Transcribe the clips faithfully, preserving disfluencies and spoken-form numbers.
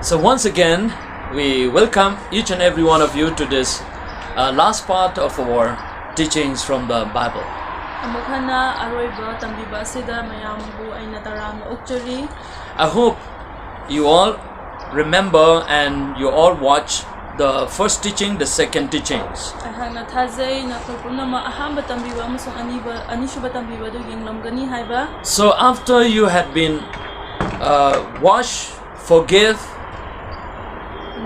So, once again, we welcome each and every one of you to this uh, last part of our teachings from the Bible. ꯑꯃꯨꯛ ꯍꯟꯅ ꯑꯔꯣꯏꯕ ꯇꯝꯕꯤꯕ ꯑꯁꯤꯗ ꯃꯌꯥꯝꯕꯨ ꯑꯩꯅ ꯇꯔꯥꯝꯅ ꯑꯣꯛꯆꯔꯤ꯫ I hope you all remember and you all watch the first teaching, the second teachings. ꯑꯩꯍꯥꯛꯅ ꯊꯥꯖꯩ ꯅꯈꯣꯏ ꯄꯨꯝꯅꯃꯛ ꯑꯍꯥꯟꯕ ꯇꯝꯕꯤꯕ ꯑꯃꯁꯨꯡ ꯑꯅꯤꯕ ꯑꯅꯤꯁꯨꯕ ꯇꯝꯕꯤꯕ ꯑꯗꯨ ꯌꯦꯡꯂꯝꯒꯅꯤ ꯍꯥꯏꯕ꯫ So, after you had been uh, washed, forgive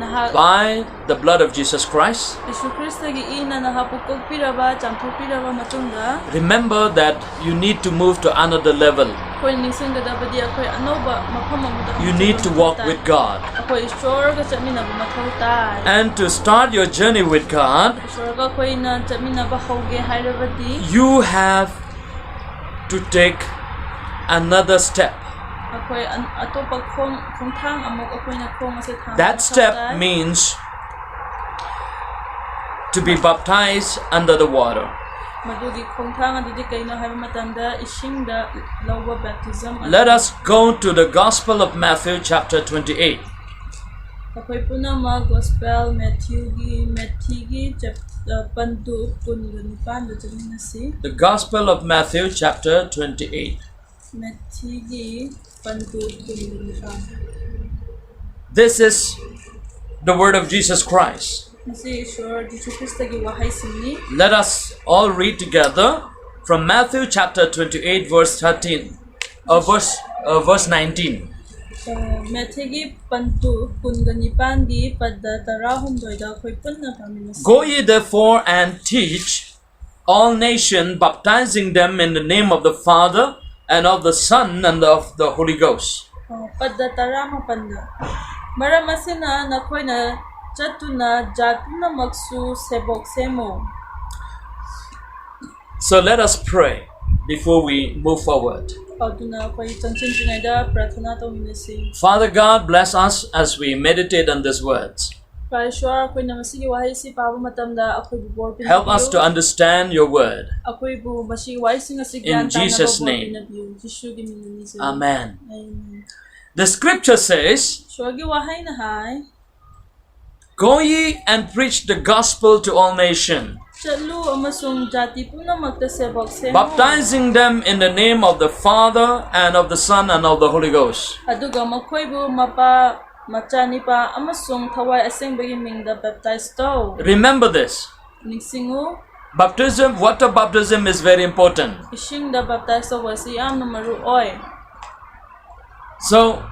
ꯅꯍꯥꯛ by the blood of Jesus Christ, ꯌꯤꯁꯨ ꯈ꯭ꯔꯤꯁꯇꯒꯤ ꯏꯅ ꯅꯍꯥꯛꯄꯨ ꯀꯣꯛꯄꯤꯔꯕ, ꯆꯥꯝꯊꯣꯛꯄꯤꯔꯕ ꯃꯇꯨꯡꯗ, remember that you need to move to another level. ꯑꯩꯈꯣꯏ ꯅꯤꯡꯁꯤꯡꯒꯗꯕꯗꯤ ꯑꯩꯈꯣꯏ ꯑꯅꯧꯕ ꯃꯐꯝ ꯑꯃꯗ ꯑꯃꯨꯛ You need to ꯆꯠꯄ walk ꯃꯊꯧ with ꯇꯥꯏ꯫ God. ꯑꯩꯈꯣꯏ ꯏꯁꯣꯔꯒ ꯆꯠꯃꯤꯟꯅꯕ ꯃꯊꯧ ꯇꯥꯏ꯫ And to start your journey with God, ꯏꯁꯣꯔꯒ ꯑꯩꯈꯣꯏꯅ ꯆꯠꯃꯤꯟꯅꯕ ꯍꯧꯒꯦ ꯍꯥꯏꯔꯕꯗꯤ, you have to take another step. ꯑꯩꯈꯣꯏ ꯑꯟ- ꯑꯇꯣꯞꯄ ꯈꯣꯡ ꯈꯣꯡꯊꯥꯡ ꯑꯃꯨꯛ ꯑꯩꯈꯣꯏꯅ ꯈꯣꯡ ꯑꯁꯦ ꯊꯥꯡꯕ That ꯃꯊꯧ step ꯇꯥꯏ꯫ Means to be baptized under the water. ꯃꯗꯨꯒꯤ ꯈꯣꯡꯊꯥꯡ ꯑꯗꯨꯗꯤ ꯀꯩꯅꯣ ꯍꯥꯏꯕ ꯃꯇꯝꯗ, ꯏꯁꯤꯡꯗ ꯂꯧꯕ baptism ꯑꯗꯨ꯫ Let us go to the Gospel of Matthew, chapter twenty-eight. ꯑꯩꯈꯣꯏ ꯄꯨꯝꯅꯃꯛ Gospel Matthewꯒꯤ, Matthewꯒꯤ ꯆꯦꯞ- ꯑ, ꯄꯟꯗꯨꯞ ꯀꯨꯟꯒ ꯅꯤꯄꯥꯟꯗ ꯆꯠꯃꯤꯟꯅꯁꯤ꯫ The Gospel of Matthew, chapter twenty-eight. Matthewꯒꯤ ꯄꯟꯗꯨꯞ ꯀꯨꯟꯒ ꯅꯤꯄꯥꯟ꯫ This is the word of Jesus Christ. ꯃꯁꯤ ꯏꯁꯣꯔ ꯖꯤꯁꯨ ꯈ꯭ꯔꯤꯁꯇꯒꯤ ꯋꯥꯍꯩꯁꯤꯡꯅꯤ꯫ Let us all read together from Matthew chapter twenty-eight, verse thirteen, uh, verse, uh, verse nineteen. ꯑ, Matthewꯒꯤ ꯄꯟꯗꯨꯞ ꯀꯨꯟꯒ ꯅꯤꯄꯥꯟꯒꯤ ꯄꯗ ꯇꯔꯥꯍꯨꯝꯗꯣꯏꯗ ꯑꯩꯈꯣꯏ ꯄꯨꯟꯅ ꯄꯥꯃꯤꯟꯅꯁꯤ꯫ Go ye therefore and teach all nations, baptizing them in the name of the Father and of the Son and of the Holy Ghost. ꯑ, ꯄꯗ ꯇꯔꯥꯃꯥꯄꯟꯗ, "ꯃꯔꯝ ꯑꯁꯤꯅ ꯅꯈꯣꯏꯅ ꯆꯠꯇꯨꯅ ꯖꯥꯠ ꯄꯨꯝꯅꯃꯛꯁꯨ ꯁꯦꯕꯣꯛ ꯁꯦꯝꯃꯨ꯫" So let us pray before we move forward. ꯑꯗꯨꯅ ꯑꯩꯈꯣꯏ ꯆꯪꯁꯤꯟꯗ꯭ꯔꯤꯉꯩꯗ ꯄ꯭ꯔꯥꯊꯅꯥ ꯇꯧꯃꯤꯟꯅꯁꯤ꯫ Father God, bless us as we meditate on these words. ꯏꯄꯥ ꯏꯁꯣꯔ, ꯑꯩꯈꯣꯏꯅ ꯃꯁꯤꯒꯤ ꯋꯥꯍꯩꯁꯤ ꯄꯥꯕ ꯃꯇꯝꯗ ꯑꯩꯈꯣꯏꯕꯨ ꯕꯣꯔ ꯄꯤꯕꯤꯌꯨ꯫ Help us to understand your word. ꯑꯩꯈꯣꯏꯕꯨ ꯃꯁꯤꯒꯤ ꯋꯥꯍꯩꯁꯤꯡ ꯑꯁꯤ In ꯒ꯭ꯌꯥꯟ ꯇꯥꯅꯕ Jesus' ꯕꯣꯔ name. ꯄꯤꯅꯕꯤꯌꯨ꯫ ꯖꯤꯁꯨꯒꯤ ꯃꯤꯡꯗ ꯅꯤꯖꯩ꯫ Amen. ꯑꯥꯃꯦꯟ꯫ The scripture says, ꯏꯁꯣꯔꯒꯤ ꯋꯥꯍꯩꯅ ꯍꯥꯏ, "Go ye and preach the gospel to all nations." "ꯆꯠꯂꯨ ꯑꯃꯁꯨꯡ ꯖꯥꯇꯤ ꯄꯨꯝꯅꯃꯛꯇ ꯁꯦꯕꯣꯛ ꯁꯦꯝꯃꯨ, "Baptizing them in the name of the Father and of the Son and of the Holy Ghost." ꯑꯗꯨꯒ ꯃꯈꯣꯏꯕꯨ ꯃꯄꯥ, ꯃꯆꯥꯅꯤꯄꯥ ꯑꯃꯁꯨꯡ ꯊꯋꯥꯏ ꯑꯁꯦꯡꯕꯒꯤ ꯃꯤꯡꯗ ꯕꯦꯞꯇꯥꯏꯖ ꯇꯧ꯫ Remember this. ꯅꯤꯡꯁꯤꯡꯉꯨ, Baptism, water baptism is very important. ꯏꯁꯤꯡꯗ ꯕꯦꯞꯇꯥꯏꯖ ꯇꯧꯕ ꯑꯁꯤ ꯌꯥꯝꯅ ꯃꯔꯨ ꯑꯣꯏ꯫ So,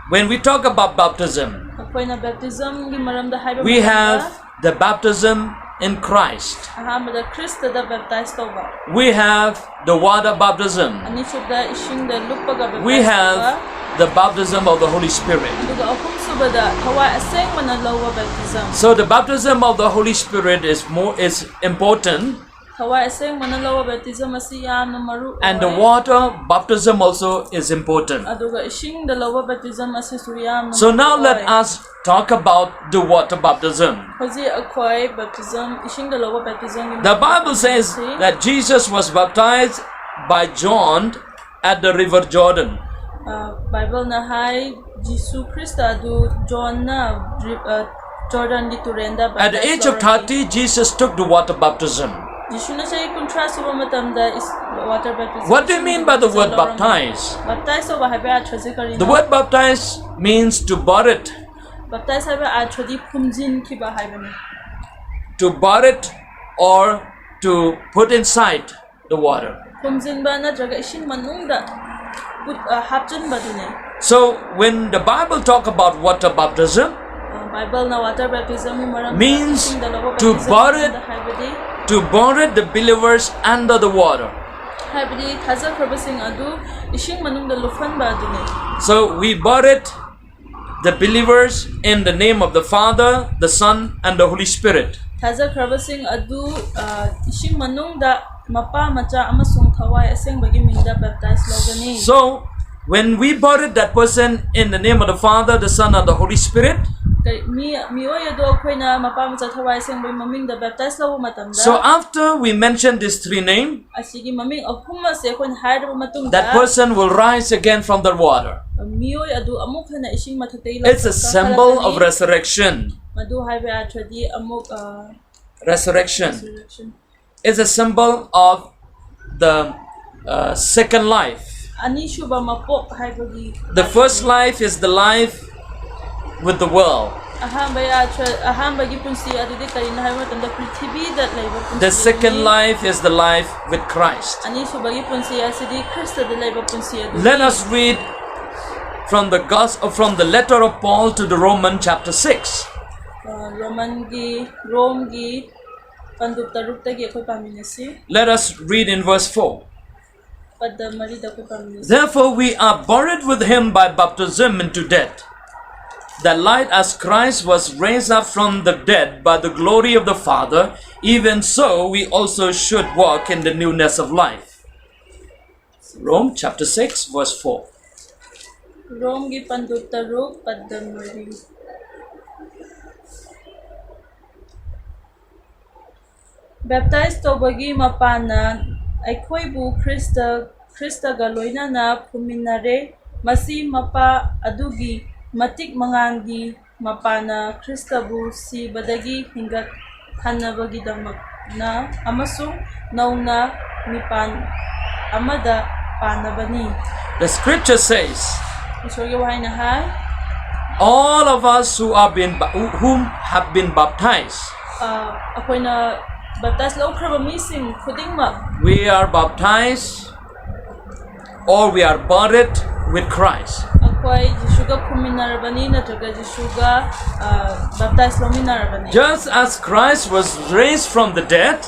when we talk about baptism, ꯑꯩꯈꯣꯏꯅ ꯕꯦꯞꯇꯤꯖꯝꯒꯤ ꯃꯔꯝꯗ ꯍꯥꯏꯕ we ꯃꯇꯝꯗ, have the baptism in Christ. ꯑꯍꯥꯟꯕꯗ ꯈ꯭ꯔꯤꯁꯇꯗ ꯕꯦꯞꯇꯥꯏꯖ ꯇꯧꯕ, We have the water baptism. ꯑꯅꯤꯁꯨꯕꯗ ꯏꯁꯤꯡꯗ ꯂꯨꯞꯄꯒ We ꯕꯦꯞꯇꯥꯏꯖ have ꯇꯧꯕ, the baptism of the Holy Spirit. ꯑꯗꯨꯒ ꯑꯍꯨꯝꯁꯨꯕꯗ ꯊꯋꯥꯏ ꯑꯁꯦꯡꯕꯅ ꯂꯧꯕ ꯕꯦꯞꯇꯤꯖꯝ꯫ So the baptism of the Holy Spirit is more is important, ꯊꯋꯥꯏ ꯑꯁꯦꯡꯕꯅ ꯂꯧꯕ ꯕꯦꯞꯇꯤꯖꯝ ꯑꯁꯤ ꯌꯥꯝꯅ ꯃꯔꯨ and the ꯑꯣꯏ꯫ Water baptism also is important. ꯑꯗꯨꯒ ꯏꯁꯤꯡꯗ ꯂꯧꯕ ꯕꯦꯞꯇꯤꯖꯝ ꯑꯁꯤꯁꯨ ꯌꯥꯝꯅ So now ꯃꯔꯨ let ꯑꯣꯏ꯫ us talk about the water baptism. ꯍꯧꯖꯤꯛ ꯑꯩꯈꯣꯏ ꯕꯦꯞꯇꯤꯖꯝ, ꯏꯁꯤꯡꯗ ꯂꯧꯕ ꯕꯦꯞꯇꯤꯖꯝꯒꯤ The Bible says that Jesus was baptized by John at the river Jordan. ꯕꯥꯏꯕꯜꯅ ꯍꯥꯏ, ꯖꯤꯁꯨ ꯈ꯭ꯔꯤꯁꯇ ꯑꯗꯨ ꯖꯣꯟꯅ ꯔꯤ-, ꯑ, ꯖꯣꯔꯗꯟꯒꯤ ꯇꯨꯔꯦꯟꯗ At the age of thirty, Jesus took the water baptism. ꯖꯤꯁꯨꯅ ꯆꯍꯤ ꯀꯨꯟꯊ꯭ꯔꯥ ꯁꯨꯕ ꯃꯇꯝꯗ ꯏꯁ-, water baptism, What do you mean by the word ꯏꯁꯤꯡꯒꯤ ꯕꯦꯞꯇꯤꯖꯝ ꯂꯧꯔꯝꯃꯤ꯫ Baptize? ꯕꯦꯞꯇꯥꯏꯖ ꯇꯧꯕ ꯍꯥꯏꯕ ꯑꯔꯊꯁꯦ ꯀꯔꯤꯅꯣ? The word baptize means to bury it, ꯕꯦꯞꯇꯥꯏꯖ ꯍꯥꯏꯕ ꯑꯔꯊꯗꯤ ꯐꯨꯝꯖꯤꯟꯈꯤꯕ ꯍꯥꯏꯕꯅꯤ꯫ To bury it or to put inside the water. ꯐꯨꯝꯖꯤꯟꯕ ꯅꯠꯇ꯭ꯔꯒ ꯏꯁꯤꯡ ꯃꯅꯨꯡꯗ ꯄꯨꯠ-, ꯑ, ꯍꯥꯞꯆꯤꯟꯕꯗꯨꯅꯦ꯫ So when the Bible talk about water baptism, ꯑ, ꯕꯥꯏꯕꯜꯅ ꯋꯥꯇꯔ ꯕꯦꯞꯇꯤꯖꯝꯒꯤ ꯃꯔꯝꯗ, Means ꯏꯁꯤꯡꯗ ꯂꯧꯕ to ꯕꯦꯞꯇꯤꯖꯝꯒꯤ bury it. ꯃꯔꯝꯗ ꯍꯥꯏꯕꯗꯤ, To bury the believers under the water. ꯍꯥꯏꯕꯗꯤ ꯊꯥꯖꯈ꯭ꯔꯕꯁꯤꯡ ꯑꯗꯨ ꯏꯁꯤꯡ ꯃꯅꯨꯡꯗ ꯂꯨꯞꯍꯟꯕ ꯑꯗꯨꯅꯤ꯫ So we buried the believers in the name of the Father, the Son, and the Holy Spirit. ꯊꯥꯖꯈ꯭ꯔꯕꯁꯤꯡ ꯑꯗꯨ, ꯑ, ꯏꯁꯤꯡ ꯃꯅꯨꯡꯗ ꯃꯄꯥ, ꯃꯆꯥ ꯑꯃꯁꯨꯡ ꯊꯋꯥꯏ ꯑꯁꯦꯡꯕꯒꯤ ꯃꯤꯡꯗ ꯕꯦꯞꯇꯥꯏꯖ ꯂꯧꯒꯅꯤ꯫ So when we buried that person in the name of the Father, the Son, and the Holy Spirit, ꯀꯔꯤ- ꯃꯤ ꯃꯤꯑꯣꯏ ꯑꯗꯣ ꯑꯩꯈꯣꯏꯅ ꯃꯄꯥ ꯃꯆꯥ ꯊꯋꯥꯏ ꯑꯁꯦꯡꯕꯒꯤ ꯃꯃꯤꯡꯗ ꯕꯦꯞꯇꯥꯏꯁ ꯂꯧꯕ ꯃꯇꯝꯗ, So after we mention these three names, ꯑꯁꯤꯒꯤ ꯃꯃꯤꯡ ꯑꯍꯨꯝ ꯑꯁꯦ ꯑꯩꯈꯣꯏꯅ ꯍꯥꯏꯔꯕ ꯃꯇꯨꯡꯗ, that person will rise again from the water. ꯃꯤꯑꯣꯏ ꯑꯗꯨ ꯑꯃꯨꯛ ꯍꯟꯅ ꯏꯁꯤꯡ ꯃꯊꯛꯇꯒꯤ It's a ꯂꯧꯊꯣꯛ- symbol of ꯀꯥꯈꯠꯂꯛꯀꯅꯤ꯫ Resurrection. ꯃꯗꯨ ꯍꯥꯏꯕ ꯑꯔꯊꯗꯤ ꯑꯃꯨꯛ ꯑ, Resurrection resurrection. Is a symbol of the uh, second life. ꯑꯅꯤꯁꯨꯕ ꯃꯄꯣꯛ ꯍꯥꯏꯕꯒꯤ The first life is the life with the world. ꯑꯍꯥꯟꯕ ꯑꯔꯊ- ꯑꯍꯥꯟꯕꯒꯤ ꯄꯨꯟꯁꯤ ꯑꯗꯨꯗꯤ ꯀꯔꯤꯅꯣ ꯍꯥꯏꯕ ꯃꯇꯝꯗ ꯄ꯭ꯔꯤꯊꯤꯕꯤꯗ ꯂꯩꯕ ꯄꯨꯟꯁꯤ The second ꯑꯗꯨꯅꯤ꯫ Life is the life with Christ. ꯑꯅꯤꯁꯨꯕꯒꯤ ꯄꯨꯟꯁꯤ ꯑꯁꯤꯗꯤ ꯈ꯭ꯔꯤꯁꯇꯗ ꯂꯩꯕ ꯄꯨꯟꯁꯤ ꯑꯗꯨꯅꯤ꯫ Let us read from the gospel, from the letter of Paul to the Roman, chapter six. ꯑ, ꯔꯣꯃꯟꯒꯤ ꯔꯣꯝꯒꯤ ꯄꯟꯗꯨꯞ ꯇꯔꯨꯛꯇꯒꯤ ꯑꯩꯈꯣꯏ ꯄꯥꯃꯤꯟꯅꯁꯤ꯫ Let us read in verse four. ꯄꯗ ꯃꯔꯤꯗ ꯑꯩꯈꯣꯏ ꯄꯥꯃꯤꯟꯅꯁꯤ꯫ Therefore, we are buried with him by baptism into death, that like as Christ was raised up from the dead by the glory of the Father, even so we also should walk in the newness of life. Rome chapter six, verse four. ꯔꯣꯝꯒꯤ ꯄꯟꯗꯨꯞ ꯇꯔꯨꯛ ꯄꯗ ꯃꯔꯤ꯫ ꯕꯦꯞꯇꯥꯏꯖ ꯇꯧꯕꯒꯤ ꯃꯄꯥꯟꯅ ꯑꯩꯈꯣꯏꯕꯨ Christ ꯈ꯭ꯔꯤꯁꯇꯒ ꯂꯣꯏꯅꯅ ꯐꯨꯝꯃꯤꯟꯅꯔꯦ꯫ ꯃꯁꯤ ꯃꯄꯥ ꯑꯗꯨꯒꯤ ꯃꯇꯤꯛ ꯃꯉꯥꯜꯒꯤ ꯃꯄꯥꯟꯅ ꯈ꯭ꯔꯤꯁꯇꯕꯨ ꯁꯤꯕꯗꯒꯤ ꯍꯤꯡꯒꯠꯍꯟꯅꯕꯒꯤꯗꯃꯛꯅ ꯑꯃꯁꯨꯡ ꯅꯧꯅ ꯃꯤꯄꯥꯟ ꯑꯃꯗ ꯄꯥꯟꯅꯕꯅꯤ꯫ The scripture says, ꯏꯁꯣꯔꯒꯤ ꯋꯥꯍꯩꯅ ꯍꯥꯏ, all of us who have been ba- who- whom have been baptized, ꯑ, ꯑꯩꯈꯣꯏꯅ ꯕꯦꯞꯇꯥꯏꯖ ꯂꯧꯈ꯭ꯔꯕ ꯃꯤꯁꯤꯡ ꯈꯨꯗꯤꯡꯃꯛ we are baptized or we are buried with Christ. ꯑꯩꯈꯣꯏ ꯖꯤꯁꯨꯒ ꯐꯨꯝꯃꯤꯟꯅꯔꯕꯅꯤ ꯅꯠꯇ꯭ꯔꯒ ꯖꯤꯁꯨꯒ ꯑ, ꯕꯦꯞꯇꯥꯏꯖ ꯂꯧꯃꯤꯟꯅꯔꯕꯅꯤ꯫ Just as Christ was raised from the dead,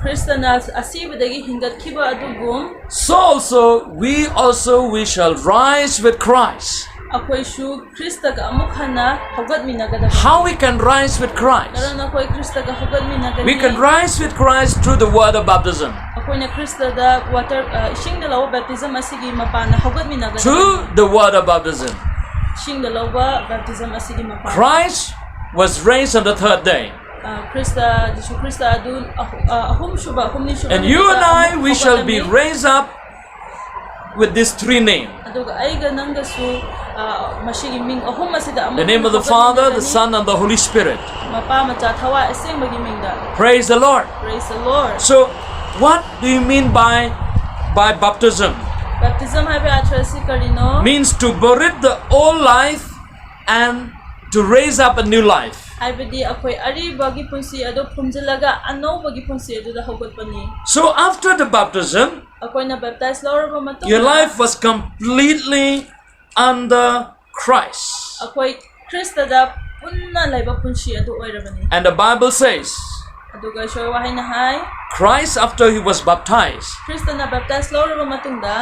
ꯈ꯭ꯔꯤꯁꯇꯅ ꯑꯁꯤꯕꯗꯒꯤ ꯍꯤꯡꯒꯠꯈꯤꯕ ꯑꯗꯨꯒꯨꯝ so also we also we shall rise with Christ. ꯑꯩꯈꯣꯏꯁꯨ ꯈ꯭ꯔꯤꯁꯇꯒ ꯑꯃꯨꯛ ꯍꯟꯅ ꯍꯧꯒꯠꯃꯤꯟꯅꯒꯗꯕ꯫ How we can rise with Christ? ꯀꯔꯝꯅ ꯑꯩꯈꯣꯏ ꯈ꯭ꯔꯤꯁꯇꯒ ꯍꯧꯒꯠꯃꯤꯟꯅꯒꯅꯤ? We can rise with Christ through the water baptism. ꯑꯩꯈꯣꯏꯅ ꯈ꯭ꯔꯤꯁꯇꯗ water ꯑ, ꯏꯁꯤꯡꯗ ꯂꯧꯕ ꯕꯦꯞꯇꯤꯖꯝ ꯑꯁꯤꯒꯤ ꯃꯄꯥꯟꯅ ꯍꯧꯒꯠꯃꯤꯟꯅꯒꯗꯕ꯫ Through the water baptism. ꯏꯁꯤꯡꯗ ꯂꯧꯕ baptism ꯑꯁꯤꯒꯤ ꯃꯄꯥ꯫ Christ was raised on the third day. ꯑ, ꯈ꯭ꯔꯤꯁꯇ, ꯖꯤꯁꯨ ꯈ꯭ꯔꯤꯁꯇ ꯑꯗꯨ ꯑꯍꯨ-, ꯑ, ꯑꯍꯨꯝꯁꯨꯕ, ꯍꯨꯝꯅꯤꯁꯨꯕ And you and ꯅꯨꯃꯤꯠꯇ I, we shall be ꯍꯧꯒꯠꯂꯝꯃꯤ꯫ Raised up with these three names. ꯑꯗꯨꯒ ꯑꯩꯒ ꯅꯪꯒꯁꯨ, ꯑ, ꯃꯁꯤꯒꯤ ꯃꯤꯡ ꯑꯍꯨꯝ ꯑꯁꯤꯗ ꯑꯃꯨꯛ The name of the Father, the ꯍꯧꯒꯠꯃꯤꯟꯅꯒꯅꯤ꯫ Son, and the Holy Spirit. ꯃꯄꯥ, ꯃꯆꯥ, ꯊꯋꯥꯏ ꯑꯁꯦꯡꯕꯒꯤ ꯃꯤꯡꯗ꯫ Praise the Lord. Praise the Lord. So, what do you mean by by baptism? Baptism ꯍꯥꯏꯕ ꯑꯔꯊ ꯑꯁꯤ ꯀꯔꯤꯅꯣ? Means to bury the old life and to raise up a new life. ꯍꯥꯏꯕꯗꯤ ꯑꯩꯈꯣꯏ ꯑꯔꯤꯕꯒꯤ ꯄꯨꯟꯁꯤ ꯑꯗꯨ ꯐꯨꯝꯖꯤꯜꯂꯒ ꯑꯅꯧꯕꯒꯤ ꯄꯨꯟꯁꯤ ꯑꯗꯨꯗ ꯍꯧꯒꯠꯄꯅꯤ꯫ So after the baptism, ꯑꯩꯈꯣꯏꯅ baptize ꯂꯧꯔꯕ ꯃꯇꯨꯡꯗ your life was completely under Christ. ꯑꯩꯈꯣꯏ ꯈ꯭ꯔꯤꯁꯇꯗ ꯄꯨꯟꯅ ꯂꯩꯕ ꯄꯨꯟꯁꯤ ꯑꯗꯨ ꯑꯣꯏꯔꯕꯅꯤ꯫ And the Bible says, ꯑꯗꯨꯒ ꯏꯁꯣꯔ ꯋꯥꯍꯩꯅ ꯍꯥꯏ, Christ, after he was baptized, ꯈ꯭ꯔꯤꯁꯇꯅ baptize ꯂꯧꯔꯕ ꯃꯇꯨꯡꯗ,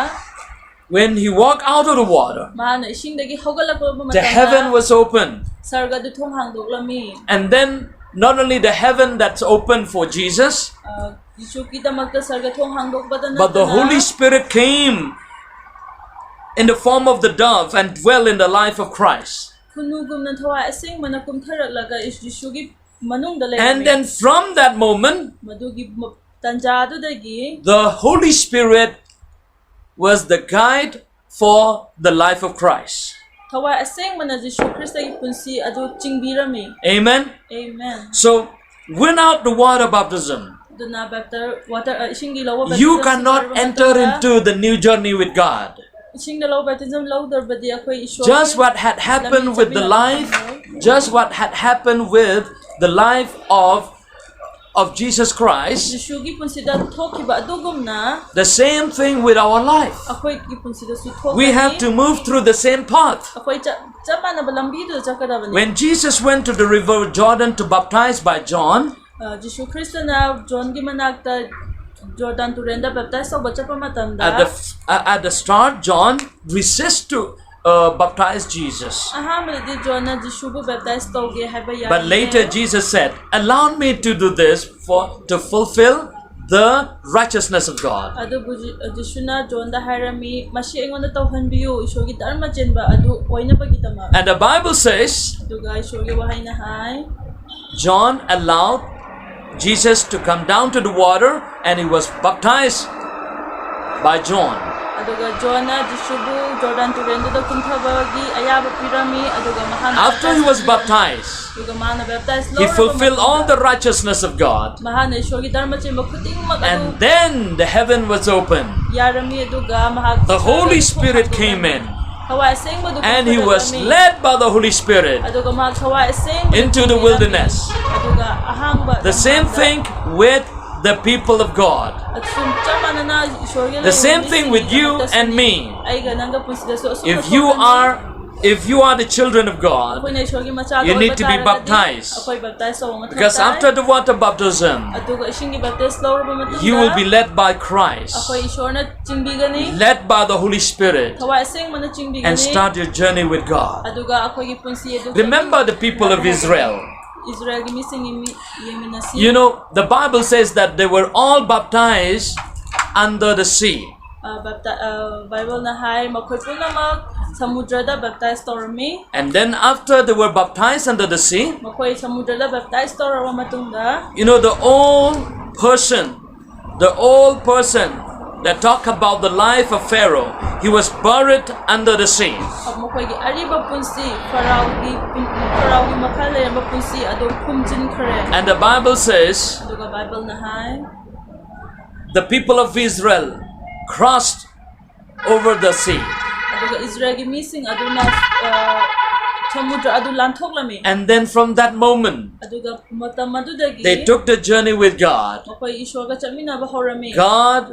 when he walked out of the water, ꯃꯍꯥꯛꯅ ꯏꯁꯤꯡꯗꯒꯤ ꯍꯧꯒꯠꯂꯛꯄ the heaven ꯃꯇꯝꯗ was opened. ꯁꯔꯒ ꯑꯗꯨ ꯊꯣꯡ ꯍꯥꯡꯗꯣꯛꯂꯝꯃꯤ꯫ And then not only the heaven that's open for Jesus, ꯑ, ꯖꯤꯁꯨꯒꯤꯗꯃꯛꯇ ꯁꯔꯒ ꯊꯣꯡ ꯍꯥꯡꯗꯣꯛꯄꯗ but the Holy ꯅꯠꯇꯅ Spirit came in the form of the dove and dwell in the life of Christ. ꯈꯨꯅꯨꯒꯨꯝꯅ ꯊꯋꯥꯏ ꯑꯁꯦꯡꯕꯅ ꯀꯨꯝꯊꯔꯛꯂꯒ ꯖꯤꯁꯨꯒꯤ ꯃꯅꯨꯡꯗ And ꯂꯩꯔꯝꯃꯤ꯫ then from that moment, ꯃꯗꯨꯒꯤ ꯃ-, ꯇꯟꯖꯥ ꯑꯗꯨꯗꯒꯤ the Holy Spirit was the guide for the life of Christ. ꯊꯋꯥꯏ ꯑꯁꯦꯡꯕꯅ ꯖꯤꯁꯨ ꯈ꯭ꯔꯤꯁꯇꯒꯤ ꯄꯨꯟꯁꯤ ꯑꯗꯨ ꯆꯤꯡꯕꯤꯔꯝꯃꯤ꯫ Amen? Amen. So, without the water baptism, ꯑꯗꯨꯅ bapti-, water, ꯑ, ꯏꯁꯤꯡꯒꯤ ꯂꯧꯕ you baptism cannot ꯂꯧꯔꯕ enter ꯃꯇꯝꯗ, into the new journey with God. ꯏꯁꯤꯡꯗ ꯂꯧꯕ baptism ꯂꯧꯗ꯭ꯔꯕꯗꯤ ꯑꯩꯈꯣꯏ ꯏꯁꯣꯔ Just what had happened with the life, just what had happened with the life of, of Jesus Christ, ꯖꯤꯁꯨꯒꯤ ꯄꯨꯟꯁꯤꯗ ꯊꯣꯛꯈꯤꯕ ꯑꯗꯨꯒꯨꯝꯅ the same thing with our life. ꯑꯩꯈꯣꯏꯒꯤ ꯄꯨꯟꯁꯤꯗꯁꯨ We have ꯊꯣꯛꯀꯅꯤ꯫ To move through the same path. ꯑꯩꯈꯣꯏ ꯆꯞ, ꯆꯞ ꯃꯥꯟꯅꯕ ꯂꯝꯕꯤꯗꯨꯗ ꯆꯠꯀꯗꯕꯅꯤ꯫ When Jesus went to the river Jordan to baptize by John, ꯑ, ꯖꯤꯁꯨ ꯈ꯭ꯔꯤꯁꯇꯅ ꯖꯣꯟꯒꯤ ꯃꯅꯥꯛꯇ ꯖꯣꯔꯗꯥꯟ ꯇꯨꯔꯦꯟꯗ baptize ꯇꯧꯕ ꯆꯠꯄ ꯃꯇꯝꯗ, at the, uh, at the start, John resists to uh, baptize Jesus. ꯑꯍꯥꯟꯕꯗꯗꯤ ꯖꯣꯟꯅ ꯖꯤꯁꯨꯕꯨ baptize ꯇꯧꯒꯦ ꯍꯥꯏꯕ ꯌꯥꯏ꯫ But later, Jesus said, "Allow me to do this for to fulfill the righteousness of God. ꯑꯗꯨꯕꯨ G- ꯖꯤꯁꯨꯅ ꯖꯣꯟꯗ ꯍꯥꯏꯔꯝꯃꯤ, "ꯃꯁꯤ ꯑꯩꯉꯣꯟꯗ ꯇꯧꯍꯟꯕꯤꯌꯨ, ꯏꯁꯣꯔꯒꯤ ꯙꯔꯃ ꯆꯦꯟꯕ ꯑꯗꯨ ꯑꯣꯏꯅꯕꯒꯤꯗꯃꯛ"꯫ And the Bible says, ꯑꯗꯨꯒ ꯏꯁꯣꯔꯒꯤ ꯋꯥꯍꯩꯅ ꯍꯥꯏ, John allowed Jesus to come down to the water and he was baptized by John. ꯑꯗꯨꯒ ꯖꯣꯟꯅ ꯖꯤꯁꯨꯕꯨ ꯖꯣꯔꯗꯥꯟ ꯇꯨꯔꯦꯜꯗꯨꯗ ꯀꯨꯝꯊꯕꯒꯤ ꯑꯌꯥꯕ ꯄꯤꯔꯝꯃꯤ꯫ ꯑꯗꯨꯒ ꯃꯍꯥꯛꯅ After he was ꯕꯦꯞꯇꯥꯏꯖ ꯄꯤꯔꯝꯃꯤ꯫ Baptized, ꯑꯗꯨꯒ ꯃꯍꯥꯛꯅ ꯕꯦꯞꯇꯥꯏꯖ he fulfilled all the ꯂꯧꯔꯕ ꯃꯇꯨꯡꯗ righteousness of God. ꯃꯍꯥꯛꯅ ꯏꯁꯣꯔꯒꯤ ꯙꯔꯃ ꯆꯦꯟꯕ ꯈꯨꯗꯤꯡꯃꯛ ꯑꯗꯨ And then the heaven was opened. ꯌꯥꯔꯝꯃꯤ꯫ ꯑꯗꯨꯒ ꯃꯍꯥꯛ The Holy ꯊꯣꯡ Spirit ꯍꯥꯡꯗꯣꯛꯂꯝꯃꯤ꯫ came in. ꯊꯋꯥꯏ ꯑꯁꯦꯡꯕꯗꯨ And he was ꯀꯨꯝꯊꯔꯛꯂꯝꯃꯤ꯫ Led by the Holy Spirit ꯑꯗꯨꯒ ꯃꯍꯥꯛ ꯊꯋꯥꯏ ꯑꯁꯦꯡꯕꯗ into the ꯊꯤꯟꯕꯤꯔꯝꯃꯤ꯫ Wilderness. ꯑꯗꯨꯒ ꯑꯍꯥꯡꯕ The same ꯂꯝꯄꯥꯛꯇ꯫ Thing with the people of God. ꯑꯁꯨꯝ ꯆꯞ ꯃꯥꯟꯅꯅ ꯏꯁꯣꯔꯒꯤ The same thing with you ꯂꯥꯏꯅꯤꯡꯁꯤꯡꯒꯤꯗꯃꯛꯇꯁꯨꯅꯤ꯫ And me. ꯑꯩꯒ ꯅꯪꯒ ꯄꯨꯟꯁꯤꯗꯁꯨ ꯑꯁꯨꯝꯅ If you ꯊꯣꯛꯀꯅꯤ꯫ Are, if you are the children of God, ꯑꯩꯈꯣꯏꯅ ꯏꯁꯣꯔꯒꯤ ꯃꯆꯥꯗ you ꯑꯣꯏꯕ need to be ꯇꯥꯔꯒꯗꯤ Baptized. ꯑꯩꯈꯣꯏ ꯕꯦꯞꯇꯥꯏꯖ ꯇꯧꯕ ꯃꯊꯧ Because ꯇꯥꯏ꯫ After the water baptism, ꯑꯗꯨꯒ ꯏꯁꯤꯡꯒꯤ ꯕꯦꯞꯇꯥꯏꯖ ꯂꯧꯔꯕ ꯃꯇꯨꯡꯗ you will be led by Christ, ꯑꯩꯈꯣꯏ ꯏꯁꯣꯔꯅ ꯆꯤꯡꯕꯤꯒꯅꯤ꯫ Led by the Holy Spirit, ꯊꯋꯥꯏ ꯑꯁꯦꯡꯕꯅ ꯆꯤꯡꯕꯤꯒꯅꯤ꯫ ꯑꯗꯨꯒ ꯑꯩꯈꯣꯏꯒꯤ ꯄꯨꯟꯁꯤ ꯑꯗꯨ Remember the people of Israel. ꯏꯁꯔꯥꯌꯦꯜꯒꯤ ꯃꯤꯁꯤꯡꯒꯤ ꯃꯤ ꯌꯦꯡꯃꯤꯟꯅꯁꯤ꯫ You know, the Bible says that they were all baptized under the sea. ꯑ, ꯕꯥꯏꯕꯜꯅ ꯍꯥꯏ, ꯃꯈꯣꯏ ꯄꯨꯝꯅꯃꯛ ꯁꯃꯨꯗ꯭ꯔꯗ ꯕꯦꯞꯇꯥꯏꯖ ꯇꯧꯔꯝꯃꯤ꯫ And then after they were baptized under the sea, ꯃꯈꯣꯏ ꯁꯃꯨꯗ꯭ꯔꯗ ꯕꯦꯞꯇꯥꯏꯖ ꯇꯧꯔꯕ ꯃꯇꯨꯡꯗ you know, the old person, the old person that talk about the life of Pharaoh, he was buried under the sea. ꯃꯈꯣꯏꯒꯤ ꯑꯔꯤꯕ ꯄꯨꯟꯁꯤ, ꯐꯔꯥꯎꯒꯤ ꯐꯔꯥꯎꯒꯤ ꯃꯈꯥ ꯂꯩꯔꯝꯕ ꯄꯨꯟꯁꯤ ꯑꯗꯨ ꯈꯨꯝꯖꯤꯟꯈ꯭ꯔꯦ꯫ And the Bible says, ꯑꯗꯨꯒ ꯕꯥꯏꯕꯜꯅ ꯍꯥꯏ, the people of Israel crossed over the sea. ꯑꯗꯨꯒ ꯏꯁꯔꯥꯌꯦꯜꯒꯤ ꯃꯤꯁꯤꯡ ꯑꯗꯨꯅ ꯑ, ꯁꯃꯨꯗ꯭ꯔ ꯑꯗꯨ ꯂꯥꯟꯊꯣꯛꯂꯝꯃꯤ꯫ And then from that moment, ꯑꯗꯨꯒ ꯃꯇꯝ ꯑꯗꯨꯗꯒꯤ they took the journey with God. ꯃꯈꯣꯏ ꯏꯁꯣꯔꯒ ꯆꯠꯃꯤꯟꯅꯕ ꯍꯧꯔꯝꯃꯤ꯫ God,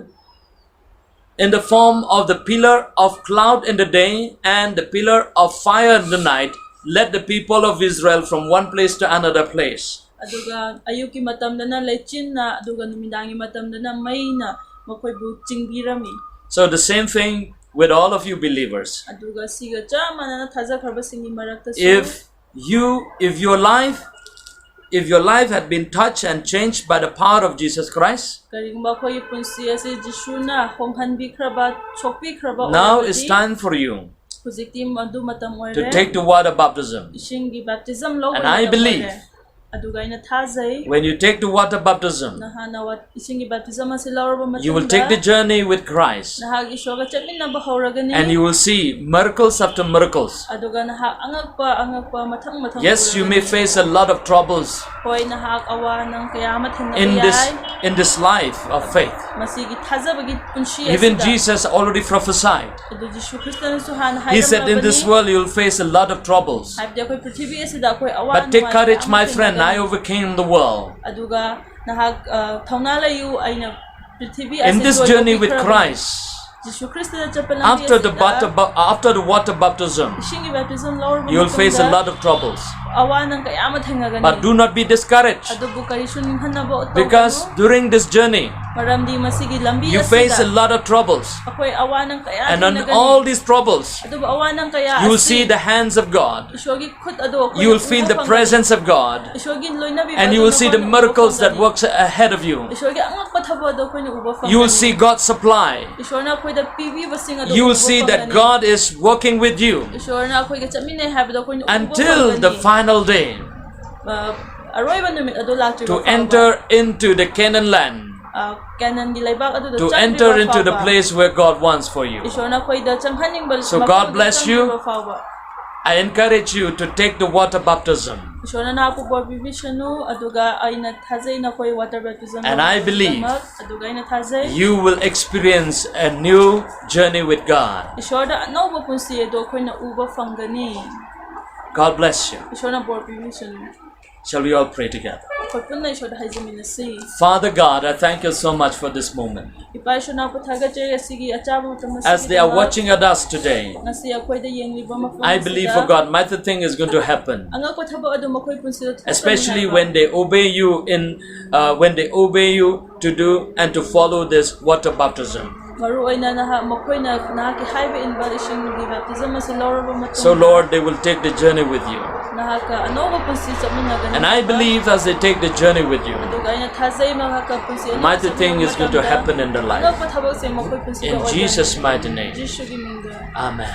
in the form of the pillar of cloud in the day and the pillar of fire in the night, led the people of Israel from one place to another place. ꯑꯗꯨꯒ ꯑꯌꯨꯛꯀꯤ ꯃꯇꯝꯗꯅ ꯂꯩꯆꯤꯟꯅ, ꯑꯗꯨꯒ ꯅꯨꯃꯤꯗꯥꯡꯒꯤ ꯃꯇꯝꯗꯅ ꯃꯩꯅ ꯃꯈꯣꯏꯕꯨ ꯆꯤꯡꯕꯤꯔꯝꯃꯤ꯫ So the same thing with all of you believers. ꯑꯗꯨꯒ ꯁꯤꯒ ꯆꯞ ꯃꯥꯟꯅꯅ ꯊꯥꯖꯈ꯭ꯔꯕꯁꯤꯡꯒꯤ ꯃꯔꯛꯇꯁꯨ If you, if your life if your life had been touched and changed by the power of Jesus Christ, ꯀꯔꯤꯒꯨꯝꯕ ꯑꯩꯈꯣꯏꯒꯤ ꯄꯨꯟꯁꯤ ꯑꯁꯤ ꯖꯤꯁꯨꯅ ꯍꯣꯡꯍꯟꯕꯤꯈ꯭ꯔꯕ, ꯁꯣꯛꯄꯤꯈ꯭ꯔꯕ now it's ꯑꯣꯏꯔꯕꯗꯤ, time for you ꯍꯧꯖꯤꯛꯇꯤ ꯃꯗꯨ ꯃꯇꯝ to ꯑꯣꯏꯔꯦ꯫ take the water baptism. ꯏꯁꯤꯡꯒꯤ baptism ꯂꯧꯕ And I ꯃꯇꯝ believe ꯑꯣꯏꯔꯦ꯫ ꯑꯗꯨꯒ ꯑꯩꯅ ꯊꯥꯖꯩ, When you take the water baptism, ꯅꯍꯥꯛꯅ ꯋꯥ- ꯏꯁꯤꯡꯒꯤ baptism ꯑꯁꯤ ꯂꯧꯔꯕ you will take the ꯃꯇꯨꯡꯗ journey with Christ. ꯅꯍꯥꯛ ꯏꯁꯣꯔꯒ ꯆꯠꯃꯤꯟꯅꯕ ꯍꯧꯔꯒꯅꯤ꯫ And you will see miracles after miracles. ꯑꯗꯨꯒ ꯅꯍꯥꯛ ꯑꯉꯛꯄ ꯑꯉꯛꯄ ꯃꯊꯪ ꯃꯊꯪ Yes, you may ꯎꯔꯒꯅꯤ꯫ Face a lot of troubles ꯍꯣꯏ, ꯅꯍꯥꯛ ꯑꯋꯥ ꯅꯪ ꯀꯌꯥ ꯑꯃ ꯊꯦꯡꯅꯕ in this ꯌꯥꯏ꯫ In this life of faith. ꯃꯁꯤꯒꯤ ꯊꯥꯖꯕꯒꯤ ꯄꯨꯟꯁꯤ Even ꯑꯁꯤꯗ꯫ Jesus already prophesied. ꯑꯗꯨ ꯖꯤꯁꯨ ꯈ꯭ꯔꯤꯁꯇꯅꯁꯨ ꯍꯥꯟꯅ He said, "In this ꯍꯥꯏꯔꯝꯂꯕꯅꯤ꯫ World you will face a lot of troubles. ꯍꯥꯏꯕꯗꯤ ꯑꯩꯈꯣꯏ ꯄ꯭ꯔꯤꯊꯤꯕꯤ ꯑꯁꯤꯗ ꯑꯩꯈꯣꯏ ꯑꯋꯥ But take ꯅꯨꯡꯉꯥꯏ courage, ꯃꯌꯥꯝ ꯑꯃ my friend, I ꯊꯦꯡꯅꯒꯅꯤ꯫ Overcame the world." ꯑꯗꯨꯒ ꯅꯍꯥꯛ ꯑ, ꯊꯧꯅꯥ ꯂꯩꯌꯨ, ꯑꯩꯅ ꯄ꯭ꯔꯤꯊꯤꯕꯤ ꯑꯁꯤ In this journey with ꯂꯣꯏꯍꯧꯕꯤꯈ꯭ꯔꯕꯅꯤ꯫ Christ, ꯖꯤꯁꯨ ꯈ꯭ꯔꯤꯁꯇꯗ ꯆꯠꯄ ꯂꯝꯕꯤ after the, ꯑꯁꯤꯗ water, ba- after the water baptism, ꯏꯁꯤꯡꯒꯤ baptism ꯂꯧꯔꯕ you will face a ꯃꯇꯨꯡꯗ lot of troubles. ꯑꯋꯥ ꯅꯪ ꯀꯌꯥ ꯑꯃ ꯊꯦꯡꯅꯒꯅꯤ꯫ But do not be discouraged, ꯑꯗꯨꯕꯨ ꯀꯔꯤꯁꯨ ꯅꯤꯡꯍꯟꯅꯕ ꯇꯧꯒꯅꯨ꯫ Because during this journey, ꯃꯔꯝꯗꯤ ꯃꯁꯤꯒꯤ ꯂꯝꯕꯤ you face a ꯑꯁꯤꯗ lot of troubles. ꯑꯩꯈꯣꯏ ꯑꯋꯥ ꯅꯪ ꯀꯌꯥ And on ꯊꯦꯡꯅꯒꯅꯤ꯫ All these troubles, ꯑꯗꯨꯕꯨ ꯑꯋꯥ ꯅꯪ ꯀꯌꯥ you will ꯑꯁꯤ see the hands of God. ꯏꯁꯣꯔꯒꯤ ꯈꯨꯠ ꯑꯗꯣ ꯑꯩꯈꯣꯏꯅ You will feel ꯎꯕ the ꯐꯪꯒꯅꯤ꯫ Presence of God. ꯏꯁꯣꯔꯒꯤ ꯂꯣꯏꯅꯕꯤꯕ And you ꯑꯗꯨ will see the ꯃꯈꯣꯏꯅ ꯎꯕ miracles that ꯐꯪꯒꯅꯤ꯫ Works ahead of you. ꯏꯁꯣꯔꯒꯤ ꯑꯉꯛꯄ ꯊꯕꯛ ꯑꯗꯣ ꯑꯩꯈꯣꯏꯅ ꯎꯕ ꯐꯪꯒꯅꯤ꯫ You will see God's supply. ꯏꯁꯣꯔꯅ ꯑꯩꯈꯣꯏꯗ ꯄꯤꯕꯤꯕꯁꯤꯡ ꯑꯗꯣ You will ꯎꯕ see that ꯐꯪꯒꯅꯤ꯫ God is working with you ꯏꯁꯣꯔꯅ ꯑꯩꯈꯣꯏꯒ ꯆꯠꯃꯤꯟꯅꯩ ꯍꯥꯏꯕꯗꯣ ꯑꯩꯈꯣꯏꯅ ꯎꯕ until the ꯐꯪꯒꯅꯤ꯫ Final day. ꯑ, ꯑꯔꯣꯏꯕ ꯅꯨꯃꯤꯠ ꯑꯗꯨ ꯂꯥꯛꯇ꯭ꯔꯤꯕ To ꯐꯥꯎꯕ꯫ Enter into the Canaan land. ꯑ, ꯀꯦꯅꯥꯟꯒꯤ ꯂꯩꯕꯥꯛ ꯑꯗꯨꯗ To ꯆꯪꯗ꯭ꯔꯤꯕ enter into the ꯐꯥꯎꯕ꯫ Place where God wants for you. ꯏꯁꯣꯔꯅ ꯑꯩꯈꯣꯏꯗ ꯆꯪꯍꯟꯅꯤꯡꯕ So ꯃꯐꯝ God ꯑꯗꯨ bless you. ꯆꯪꯗ꯭ꯔꯤꯕ ꯐꯥꯎꯕ꯫ I encourage you to take the water baptism. ꯏꯁꯣꯔꯅ ꯅꯍꯥꯛꯄꯨ ꯕꯣꯔ ꯄꯤꯕꯤꯁꯅꯨ, ꯑꯗꯨꯒ ꯑꯩꯅ ꯊꯥꯖꯩ ꯅꯈꯣꯏ water baptism And I believe ꯂꯧꯅꯕꯒꯤꯗꯃꯛ, ꯑꯗꯨꯒ ꯑꯩꯅ ꯊꯥꯖꯩ You will experience a new journey with God. ꯏꯁꯣꯔꯗ ꯑꯅꯧꯕ ꯄꯨꯟꯁꯤ ꯑꯗꯨ ꯑꯩꯈꯣꯏꯅ ꯎꯕ ꯐꯪꯒꯅꯤ꯫ God bless you. ꯏꯁꯣꯔꯅ ꯕꯣꯔ ꯄꯤꯕꯤꯁꯅꯨ꯫ Shall we all pray together? ꯑꯩꯈꯣꯏ ꯄꯨꯟꯅ ꯏꯁꯣꯔꯗ ꯍꯥꯏꯖꯃꯤꯟꯅꯁꯤ꯫ Father God, I thank you so much for this moment. ꯏꯄꯥ ꯏꯁꯣꯔ ꯅꯍꯥꯛꯄꯨ ꯊꯥꯒꯠꯆꯔꯤ ꯑꯁꯤꯒꯤ ꯑꯆꯥꯕ ꯃꯇꯝ As they are ꯑꯁꯤꯒꯤꯗꯃꯛ꯫ Watching at us today, ꯉꯁꯤ ꯑꯩꯈꯣꯏꯗ ꯌꯦꯡꯂꯤꯕ ꯃꯐꯝ I believe, ꯑꯁꯤꯗ for God, mighty thing is going to happen. ꯑꯉꯛꯄ ꯊꯕꯛ ꯑꯗꯨ ꯃꯈꯣꯏ ꯄꯨꯟꯁꯤꯗ ꯊꯣꯛꯀꯅꯤ Especially ꯍꯥꯏꯕ꯫ When they obey you in, uh, when they obey you to do and to follow this water baptism. ꯃꯔꯨ ꯑꯣꯏꯅ ꯅꯍꯥꯛ ꯃꯈꯣꯏꯅ ꯅꯍꯥꯛꯀꯤ ꯍꯥꯏꯕ ꯏꯟꯕ ꯏꯁꯤꯡꯒꯤ baptism ꯑꯁꯤ ꯂꯧꯔꯕ ꯃꯇꯨꯡꯗ So, Lord, they will take the journey with you. ꯅꯍꯥꯛꯀ ꯑꯅꯧꯕ ꯄꯨꯟꯁꯤ ꯆꯠꯃꯤꯟꯅꯒꯅꯤ꯫ And I believe as they take the journey with you, ꯑꯗꯨꯒ ꯑꯩꯅ ꯊꯥꯖꯩ ꯃꯍꯥꯛꯀ ꯄꯨꯟꯁꯤ the mighty thing is going to happen in their life. ꯑꯅꯧꯕ ꯊꯕꯛꯁꯦ ꯃꯈꯣꯏ ꯄꯨꯟꯁꯤꯗ In ꯑꯣꯏꯒꯅꯤ꯫ Jesus' mighty name. ꯖꯤꯁꯨꯒꯤ ꯃꯤꯡꯗ꯫ Amen.